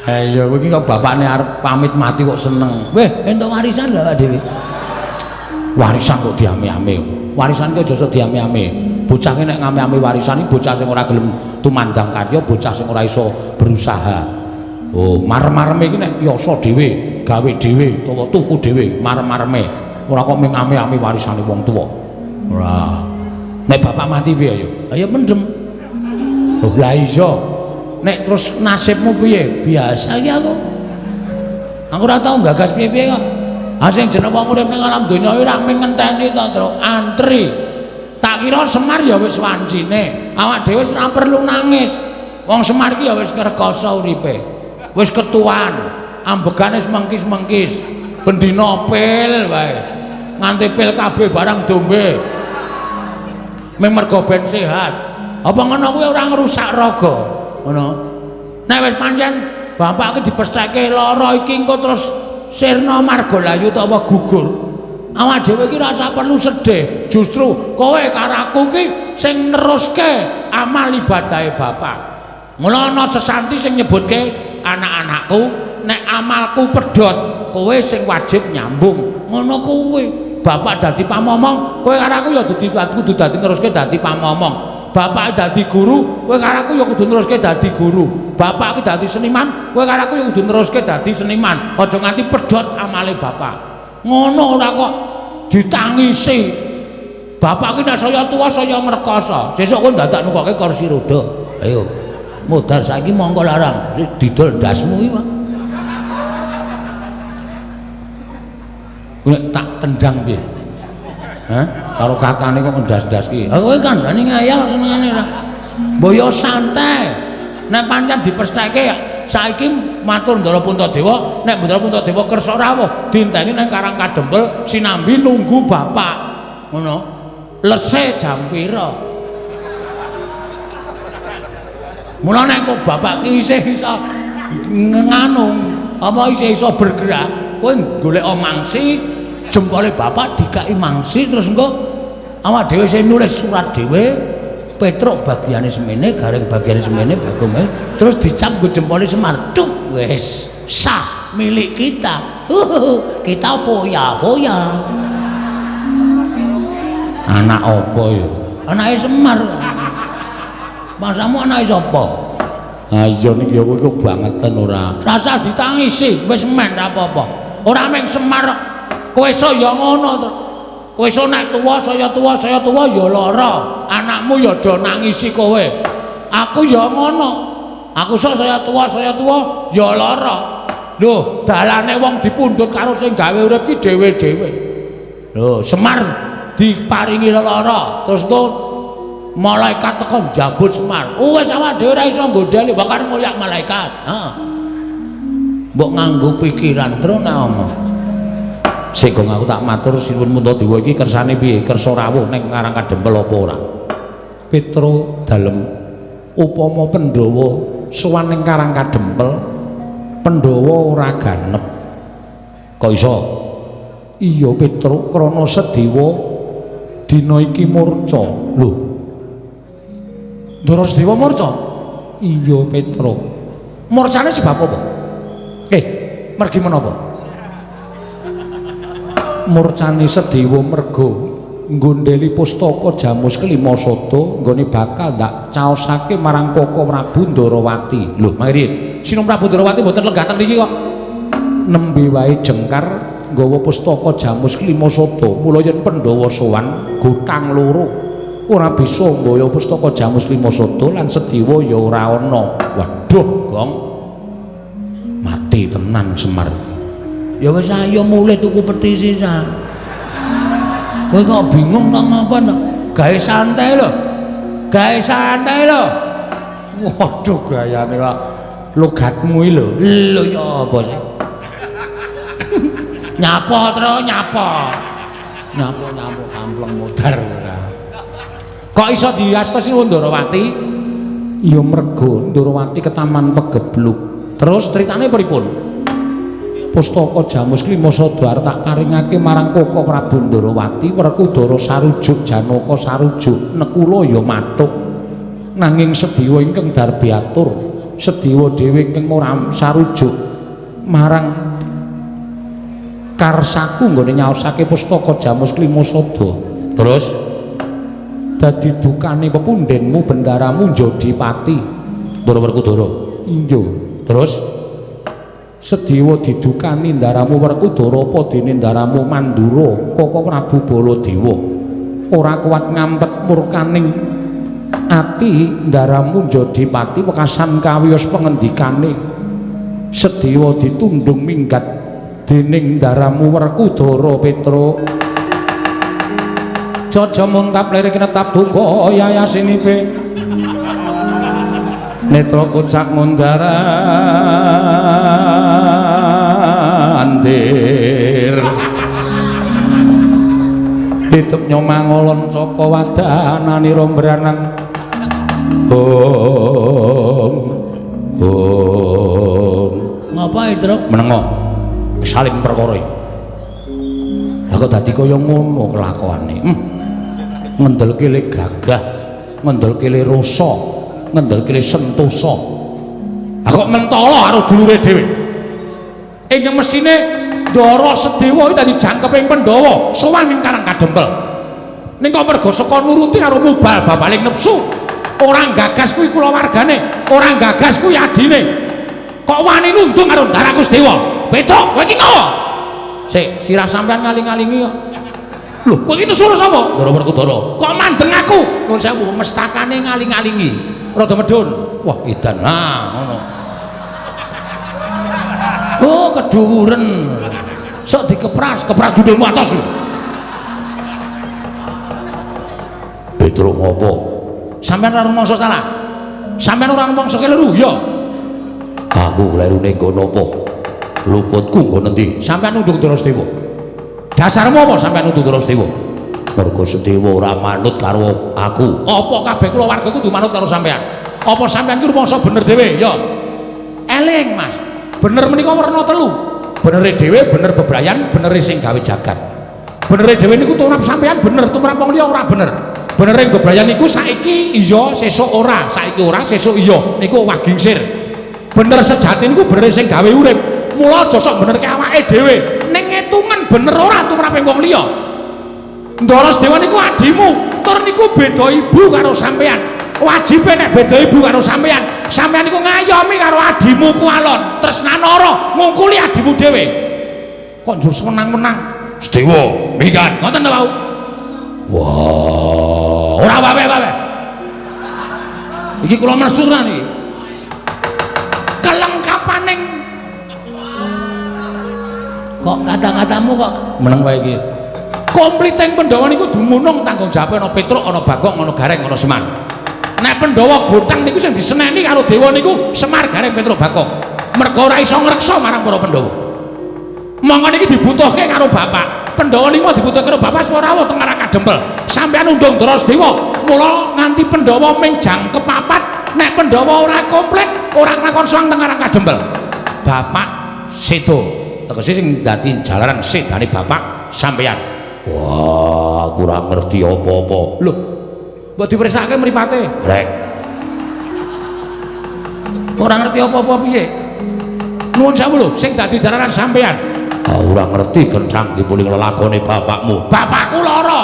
Ha iya kowe iki kok bapakne arep pamit mati kok seneng. Weh, entuk warisan lho awake dhewe. Warisan kok diame-ame. Warisan ki aja sok diame-ame. Bocah ki nek ngame-ame warisan iki bocah sing ora gelem tumandang karya, bocah sing ora iso berusaha. Oh, marem-mareme iki nek yasa dhewe, gawe dhewe, utawa tuku dhewe, marem-mareme. Ora kok mung ame-ame warisane wong tuwa. Ora. Nek bapak mati piye ya? Ayo mendem. Lho, lah iya. Nek terus nasibmu piye? Biasa iki aku. Aku ora tau gagas piye-piye kok. Ha sing jeneng wong urip ning alam donya iki ora mung ngenteni to, Truk. Antri. Tak kira Semar ya wis wancine. Awak dhewe wis ora perlu nangis. Wong Semar iki ya wis ngrekoso uripe. Wis ketuan, ambegane wis mengkis-mengkis. Bendina pil wae. Nganti pil kabeh barang dombe. Ming mergo ben sehat. Apa ngono kuwi ora ngrusak raga? Ngono. Nek wis pancen bapak iki dipestheke lara iki engko terus sirna marga layu utawa gugur. Awak dhewe iki rasa perlu sedih. Justru kowe karo aku iki sing neruske amal ibadahe bapak. Mula ana sesanti sing nyebutke anak-anakku, nek amalku pedhot, kowe sing wajib nyambung. Ngono kuwi. Bapak dadi pamomong, kowe karo aku ya kudu dadi neruske dadi pamomong. Bapak dadi guru, kowe karo aku ya kudu neruske dadi guru. Bapak ki dadi seniman, kowe karo aku ya kudu neruske dadi seniman. Aja nganti pedhot amale bapak. Ngono ora kok ditangisi. Bapak ki nek saya tuwa saya ngrekoso. Sesuk kowe dadak nukoke kursi roda. Ayo. Modal saiki mongko larang, didol ndasmu iki, Pak. Nek tak tendang piye? Hah? Karo kakane kok ndas-ndas ki. Ha kowe kandhane ngayal senengane ora. Mbok yo santai. Nek pancen dipestheke saiki matur Ndara Puntadewa, nek Ndara Puntadewa kersa rawuh dinteni nang Karang Kadempel sinambi nunggu bapak. Ngono. Lese jam pira? Mula nek kok bapak ki isih iso nganu, apa isih iso bergerak, kowe golek mangsi, jempole bapak dikai mangsi terus engko awak dhewe sing nulis surat dhewe, Petruk bagiane semene, Gareng bagiane semene, Bagong terus dicap nggo jempole Semar. Tuk wis sah milik kita. Kita foya-foya. Anak apa ya? Anake Semar. Masamu anake sapa? Ha iya niki ya kowe kebangetan ora. Rasah ditangisi, wis men ra apa-apa. Ora mung Semar, kowe iso ya ngono to. Kowe iso nek tuwa saya tuwa saya tuwa ya lara. Anakmu ya do nangisi kowe. Aku ya ngono. Aku iso saya tuwa ya lara. Lho, dalane wong dipundhut karo sing gawe urip ki dhewe-dhewe. Lho, Semar diparingi lelara, terus engko malaikat teko njabut Semar. Oh, wis awak dhewe ora iso nggondheli, bakal ngulyak malaikat. Heeh. Mbok nganggo pikiran terus nek omong. Sik gong aku tak matur Sinuwun Puntadewa iki kersane piye? Kersa rawuh ning Karang Kadempel apa ora? Petro dalem upama Pandhawa sowan ning Karang Kadempel, Pandhawa ora ganep. Kok iso? Iya Petro, krana Sedewa dina iki murca. Lho. Ndara Sedewa murca? Iya Petro. Murcane sebab apa? Mergi menapa? Murcane Sedewa merga nggondheli pustaka Jamus Kelima Sada nggone bakal ndak caosake marang Koko Prabu Ndarawati. Lho, mangke Sinung Prabu Ndarawati mboten lenggah teng mriki kok. Nembe wae jengkar nggawa pustaka Jamus Kelima Sada. Mula yen Pandhawa sowan gotang loro ora bisa mbaya pustaka Jamus Kelima Sada lan Sedewa ya ora ana. Waduh, Gong. Mati tenan Semar. Ya wis ayo mulih tuku peti sisan. Kowe kok bingung ta ngapa to? Gawe santai lho. Gawe santai lho. Waduh gayane kok logatmu iki lho. Lho ya apa sih? Nyapa tro nyapa. Nyapa-nyapa kampleng modar ora. Kok iso diasta Sinuwun Ndarawati? Ya mergo Ndarawati ketaman pegebluk. Terus critane pripun? Pustaka Jamus Kelima Sada arep tak paringake marang Koko Prabu Ndarawati, Werkudara sarujuk, Janaka sarujuk, Nekula ya mathuk. Nanging Sedewa ingkang darbiatur, Sedewa dhewe ingkang ora sarujuk marang karsaku nggone nyaosake pustaka Jamus Kelima Sada. Terus dadi dukane pepundhenmu bendaramu Njodipati. Ndara Werkudara. Iya. Terus Sedewa didukani ndaramu Werkudara apa dene ndaramu Mandura Koko Prabu Baladewa ora kuat ngampet murkaning ati ndaramu Njodipati wekasan kawiyos pengendikane. Sedewa ditundung minggat dening ndaramu Werkudara. Petro Jaja muntap lirik netap duka yayasinipe netra kocak ngundara andir hidup nyomangolon saka wadananira mbranang hong hong. Ngapa, Truk? Menengo saling perkara iki. Lah kok dadi kaya ngono kelakuane. Ngendelke le gagah, ngendelke le rasa, ngendelke le sentosa. Lah kok mentala karo dulure dhewe. Ingkang mestine Ndara Sedewa iki dadi jangkeping Pandhawa sowan ing Karang Kadempel. Ning kok merga saka nuruti karo mubal babaling nepsu, ora gagas kuwi kulawargane, ora gagas kuwi adine. Kok wani nundung karo Ndara Kusdewa? Petruk, kowe iki ngopo? Sik, sirah sampean ngaling-alingi kok. Lho, kowe iki nesu sapa? Ndara Werkudara. Kok mandeng aku? Nuwun sewu, mestakane ngaling-alingi. Rada medhun. Wah, edan. Nah, ngono. Oh, keduwuren. Sok dikepras, kepras gundulmu atos. Petruk ngopo? Sampeyan ora rumangsa salah. Sampeyan ora rumangsa keliru, ya. Aku klerune nggon apa? Luputku nggon endi? Sampeyan nundung Ndara Sedewa. Dasarmu apa sampeyan nundung Ndara Sedewa? Mergo Sedewa ora manut karo aku. Apa kabeh kulawarga kudu manut karo sampeyan? Apa sampeyan ki rumangsa bener dhewe, ya? Eling, Mas. Bener menika werna telu. Benere dhewe, bener bebrayan, benere sing gawe jagat. Benere dhewe niku tumrap sampeyan bener, tumrap wong liya ora bener. Benere bebrayan niku saiki iya, sesuk ora, saiki ora, sesuk iya. Niku wah gingsir. Bener sejati niku benere sing gawe urip. Mula aja sok benerke awake dhewe. Ning ngetungan bener ora tumrape wong liya. Ndara Sedewa niku adimu, tur niku beda ibu karo sampeyan. Wajibe nek beda ibu karo sampeyan, sampeyan niku ngayomi karo adimu ku alon, tresnanara ngungkuli adimu dhewe. Kok njur seneng-menang? Sedewa, minggat. Ngoten to, Pak? Wah, ora wae-wae. Iki kula nesu tenan iki. Kelengkapaning kok kata-katamu kok meneng wae iki. Kompliting Pandhawa niku dumunung tanggung jawabe ana Petruk, ana Bagong, ana Gareng, ana Semar. Nek Pandhawa gotang niku sing diseneni karo dewa niku Semar, Gareng, Petruk, Bagong. Merga ora iso ngreksa marang para Pandhawa. Mongko niki dibutuhke karo bapak. Pandhawa lima dibutuhke karo bapak supaya rawuh teng Karang Kadempel. Sampeyan undung Ndara Sedewa, mula nganti Pandhawa ming jangkep papat, nek Pandhawa ora komplit, ora kelakon sowan teng Karang Kadempel. Bapak sedo, tegese sing dadi jalaran sedane bapak sampeyan. Wah, aku ora ngerti apa-apa. Lho, mbok dipersake mripate. Rek. Ora ngerti apa-apa piye? Nuwun sewu lho, sing dadi jalaran sampeyan. Ah, ora ngerti kencang iki puling lelakone bapakmu. Bapakku lara.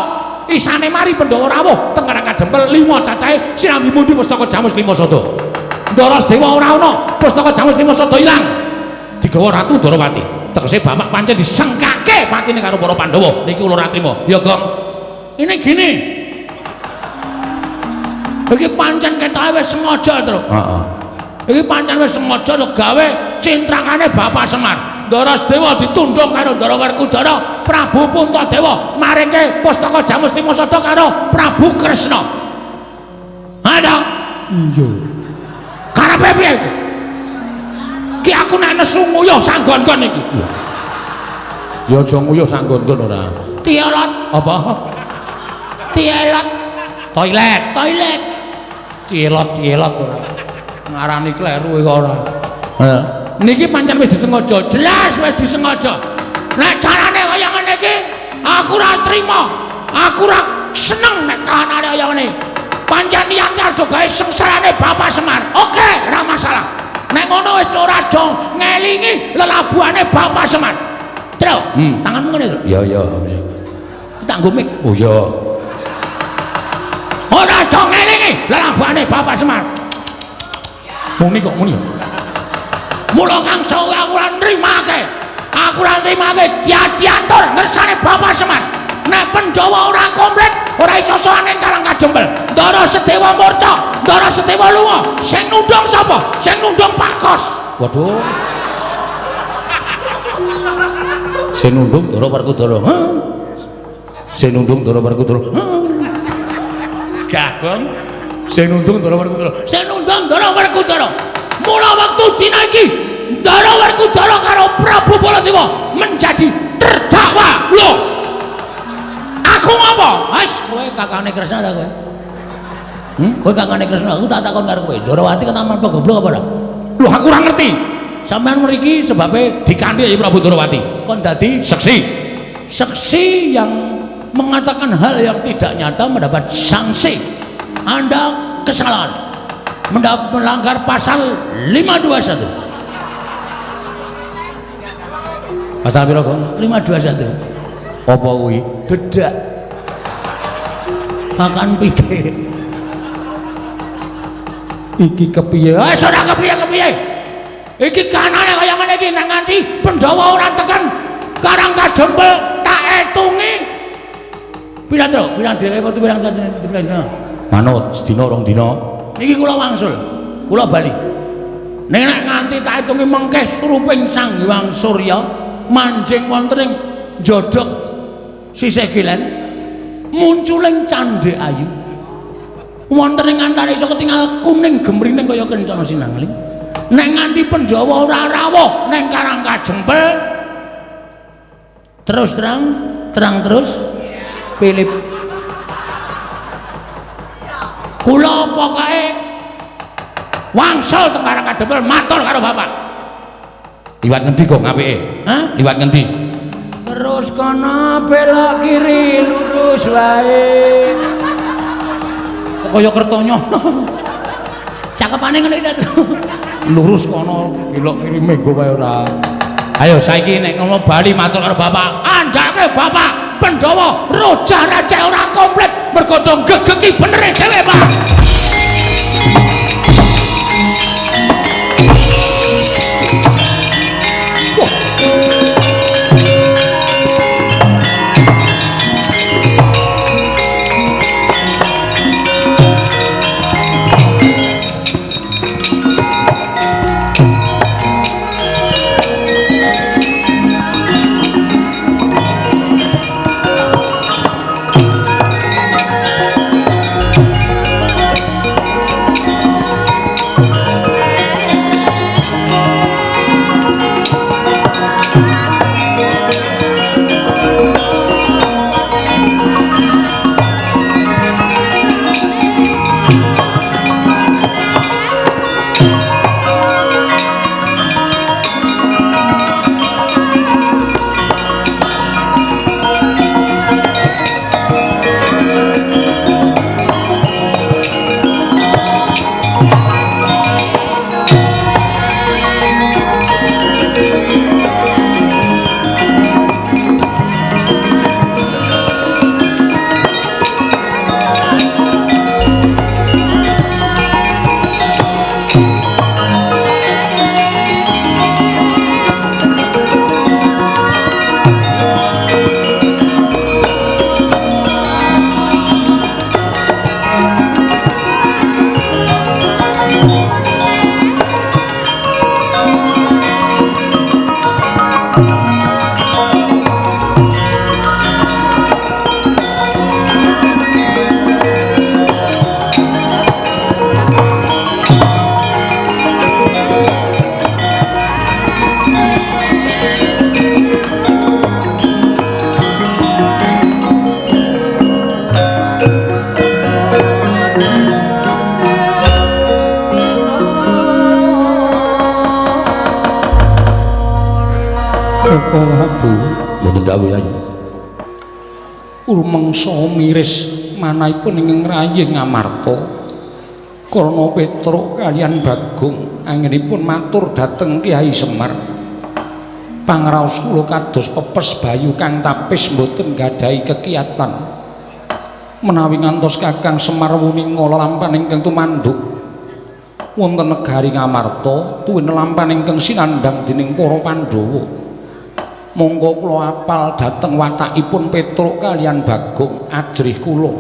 Isane mari Pandhawa rawuh teng Karang Kadempel 5 cacahe sinambi mundi pustaka Jamus 5 Sada. Ndara Sedewa ora ana, pustaka Jamus 5 Sada ilang. Digawa Ratu Ndarawati. Tegese bapak pancen disengkake patine karo para Pandhawa. Niki kula ora trima. Ya, Gong. Ini gini. Iki pancen ketoke wis sengaja, Truk. Heeh. Iki pancen wis sengaja gawe cintrakane Bapak Semar. Ndara Sedewa ditundung karo Ndara Werkudara, Prabu Puntadewa maringke pustaka Jamus 5 Sada karo Prabu Kresna. Ada? Iya. Karepe piye iki? Ki aku nek nesu nguyuh sanggon-gon iki. Ya aja nguyuh sanggon-gon ora. Tielot apa? Tielot. Toilet, toilet. Tielot-tielot ora. Ngarani kleru iki ora. Heeh. Niki pancen wis disengaja, jelas wis disengaja. Nek carane kaya ngene iki, aku ora trima. Aku ora seneng nek kahanane kaya ngene. Pancen niate arep gawe sengsarane Bapak Semar. Oke, ora masalah. Nek ngono wis ora do ngelingi lelabuhane Bapak Semar. Truk, tanganmu ngene, Truk. Ya, ya. Tak nggo mik. Oh iya. Ora do ngelingi lelabuhane Bapak Semar. Muni kok muni. Mula kang sawe aku ora nrimake. Aku ora nrimake diatur ngersane Bapak Semar. Nek Pandhawa ora komplit, ora iso sowan ing Karang Kadempel. Ndara Sedewa murca, Ndara Sedewa lunga. Sing nundung sapa? Sing nundung Pak Kos. Waduh. Sing nundung Ndara Werkudara. Sing nundung Ndara Werkudara. Gagong. Sing nundung Ndara Werkudara. Sing nundung Ndara Werkudara. Mula wektu dina iki Ndara Werkudara karo Prabu Baladewa menjadi terdakwa. Lho. Aku ngopo? Wes kowe kakane Kresna ta kowe? Kowe kakane Kresna, aku tak takon karo kowe. Ndarawati ketaman apa goblok apa ora? Lho aku ora ngerti. Sampeyan mriki sebabe dikandhi ya Prabu Ndarawati. Kon dadi seksi. Saksi yang mengatakan hal yang tidak nyata mendapat sanksi. Anda kesalahan. Melanggar pasal 521. Pasal piro, Gong? 521. Apa kuwi? Bedak. Makan pitik. Iki kepiye? Wis ora kepiye-kepiye. Iki kanane kaya ngene iki nek nganti Pandhawa ora tekan Karang Kadempel tak etungi. Pirang, Truk? Pirang dhewe wektu pirang pirang. Manut sedina rong dina. Niki kula wangsul. Kula bali. Ning nek nganti tak etungi mengke suruping Sang Hyang Surya manjing wonten ing jodhok sisih kilen munculing candhe ayu. Wonten ing antariksa ketingal kuning gemrining kaya kencana sinangling. Nek nganti Pandhawa ora rawuh ning Karang Kajempel terus terang terang terus Philip kula pokoke wangsul teng Karang Kadempel matur karo bapak. Liwat ngendi kok apike? Hah? Liwat ngendi? Terus kono belok kiri lurus wae. Kok kaya Kertonyono. Cakepane ngono iki ta, Tru? Lurus kono belok kiri menggo wae ora. Ayo saiki nek ngono bali matur karo bapak. Andhake bapak Pandhawa rojah rajah ora komplit mergo do gegeki benere dhewe, Pak. Mboten dawuh ayo. Rumangsa miris manahipun ing ngrayih Ngamarta. Karna Petruk kaliyan Bagong anggenipun matur dhateng Kyai Semar. Pangraos kula kados pepes bayu kang tapis mboten gadhahi kekiyatan. Menawi ngantos Kakang Semar wuninga lelampahan ingkang tumanduk wonten negari Ngamarta tuwin lelampahan ingkang sinandhang dening para Pandhawa. Monggo kula apal dhateng watakipun Petruk kaliyan Bagong ajrih kula.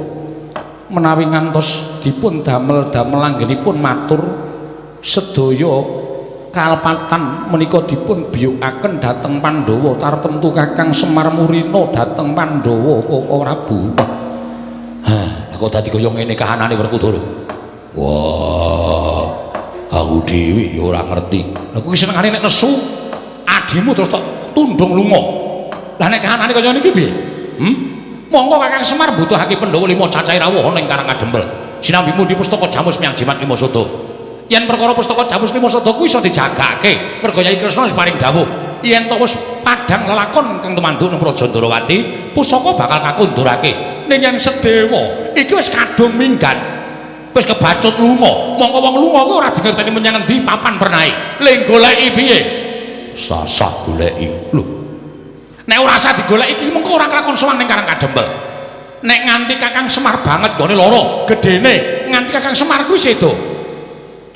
Menawi ngantos dipun damel-damel anggenipun matur sedaya kalepatan menika dipun biyukaken dhateng Pandhawa tartemtu Kakang Semar murina dhateng Pandhawa Koko Prabu. Hah, kok dadi kaya ngene kahanane Werkudara. Wah, aku dhewe ya ora ngerti. Lah kuwi senengane nek nesu adimu terus tok tundung lunga. Lah nek kahanane kaya niki piye? Monggo Kakang Semar mbutuhake Pandhawa 5 cacahe rawuh ana ing Karang Kadempel. Sinambi pundi pustaka Jamus Miang Jimat Lima Sada. Yen perkara pustaka Jamus Lima Sada kuwi iso dijagake, merga Yai Kresna wis paring dawuh yen to wis Padhang lelakon kang tumanduk nang Praja Ndrawati, pusaka bakal kakundurake. Ning yen Sedewa iki wis kadung minggat, wis kebacut lunga. Mongko wong lunga kuwi ora dingerteni menyang endi papan pernahe. Le goleki piye? Sasah goleki. Lho. Nek ora usah digoleki iki mengko ora kelakon sowan ning Karang Kadempel. Nek nganti Kakang Semar banget nggone lara gedene, nganti Kakang Semar kuwi sedo.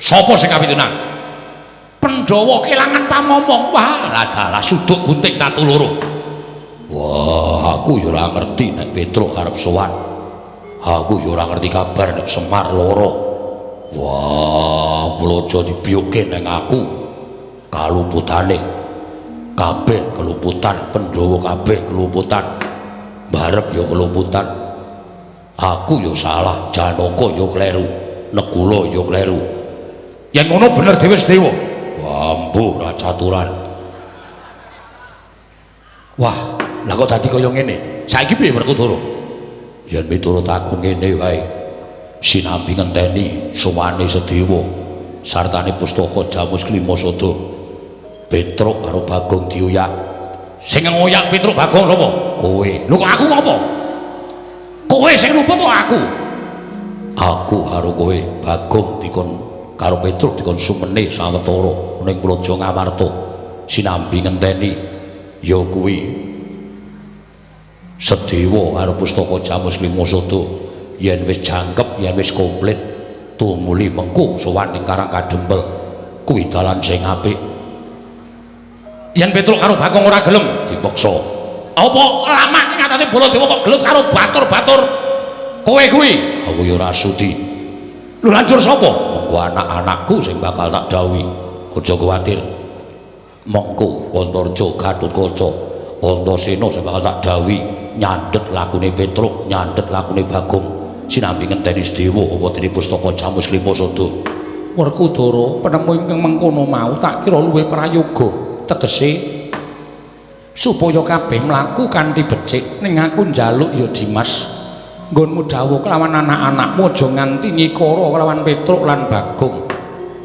Sapa sing kapitunan? Pandhawa kelangan pamomong. Wah, ladalah suduk gunting tatu loro. Wah, aku ya ora ngerti nek Petruk arep sowan. Aku ya ora ngerti kabar nek Semar lara. Wah, blojo dibiyuke nang aku. Kaluputane kabeh keluputan, Pandhawa kabeh keluputan. Barep ya keluputan. Aku ya salah, Janaka ya kleru, Nekula ya kleru. Yen ngono bener dhewe Sedewa. Wah, mbuh ra caturan. Wah, lah kok dadi kaya ngene? Saiki piye Werkudara? Yen miturut aku ngene wae. Sinambi ngenteni sowane Sedewa sartane pustaka Jamus Klima Sada. Petruk karo Bagong dioyak. Sing ngoyak Petruk Bagong sapa? Kowe. Lho kok aku ngopo? Kowe sing luput kok aku? Aku karo kowe, Bagong dikon karo Petruk dikon sumene sawetara ning Praja Ngamarta. Sinambi ngenteni ya kuwi Sedewa karo pustaka Jamus Klima Sada. Yen wis jangkep, yen wis komplit, tumuli mengko sowan ning Karang Kadempel. Kuwi dalan sing apik. Yen Petruk karo Bagong ora gelem dipeksa. Apa lamak ing atase Baladewa kok gelut karo batur-batur kowe kuwi? Aku ya ora sudi. Lho lanjur sapa? Mengko anak-anakku sing bakal tak dawuhi. Aja kuwatir. Mengko Antarja, Gatotkaca, Antasena sing bakal tak dawuhi nyandhet lakune Petruk, nyandhet lakune Bagong. Sinambi ngenteni Sedewa apa dene pustaka Jamus Klima Sada. Werkudara, penemu ingkang mengkono mau tak kira luwih prayoga. Tegese supaya kabeh mlaku kanthi becik. Ning aku njaluk ya Dimas, nggonmu dawuh kelawan anak-anakmu aja nganti nyikara kelawan Petruk lan Bagong.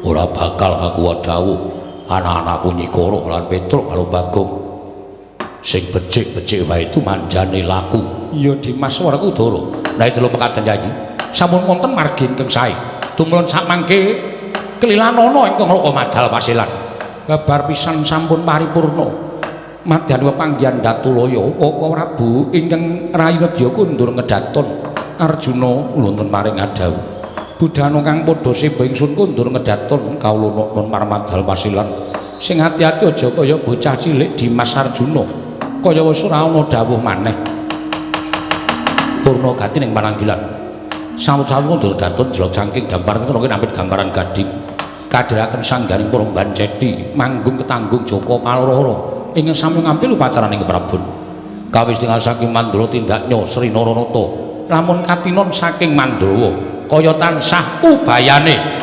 Ora bakal aku dawuh anak-anakku nyikara lan Petruk karo Bagong. Sing becik-becik wae itu manjane laku. Ya Dimas Werkudara. Nah itu lho mekaten Yayi. Sampun wonten margi ingkang sae. Tumrun sakmangke kelilanana ingkang raka madal pasilan. Babar pisan sampun paripurna. Madyan pepanggihan Datulaya Kaka Prabu ingkang rayi nedya kundur ngedaton. Arjuna wonten paring adhawuh. Budhana kang padha seba ingsun kundur ngedaton kawula nun marmadal pasilan. Sing ati-ati aja kaya bocah cilik Dimas Arjuna. Kaya wis ora ana dawuh maneh. Purna gati ning pananggilan. Sawet-sawet kundur daton jelok saking dampar ketara nampit gambaran gading. Kadhiraken sangganing para banceti manggung ketanggung Joko Paloro ingkang sami ngampil upacaraning Prabon. Kawis tinggal saking Mandra tindaknya Sri Naranata Lamun katinon saking Mandrawa kaya tansah ubayane.